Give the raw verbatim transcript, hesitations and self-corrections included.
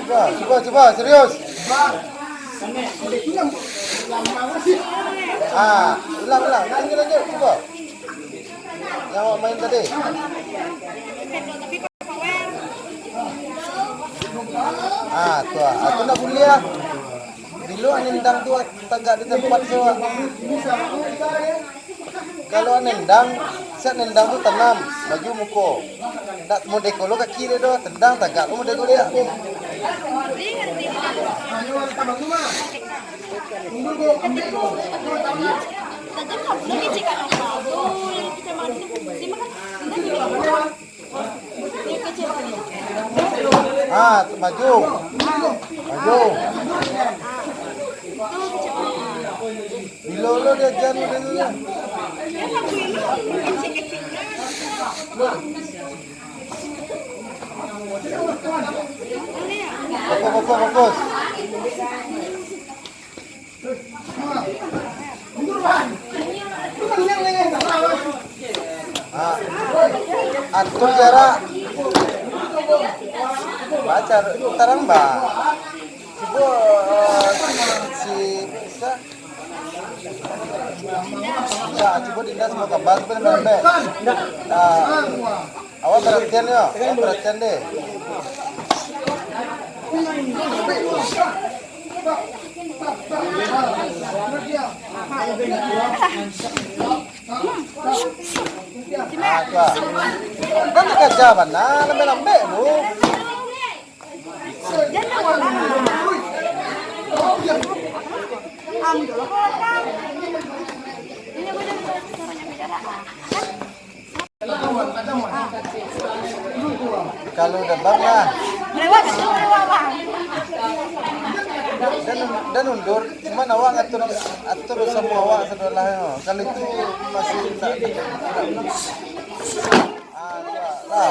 Cuba, cuba, cuba, serius. Ah, ulang, ulang. Lanjut, lanjut, cuba. Yang awak main tadi. Ah, tu ah. Ah, tu nak buliah. Bilo nendang tu tagak di tempat tu, ah. Kalau nendang, siap nendang tu tanam, maju muko. Nak modeko lo kaki dia tu, tendang tagak lo modeko dia. Ah, maju. Maju. Bilo lo dia jan dulu ya. Fokus, fokus, fokus. Ah, atur jarak. Baca tarang ba. Cubo, eh, si, si, sa. Ya, cubo dinda semua gambar tu lembek-lembek. Ah, awak perhatian yo, awak perhatian deh. Ah, tu ah. Kan dikaja bana, lambek-lambek tu. Kalau udah bang lah. Lewat itu, lewat bang. Dan, dan undur, cuman awak ngatur, atur sama awak sadolah yo. Kalau itu masih tak, ah, tak lah.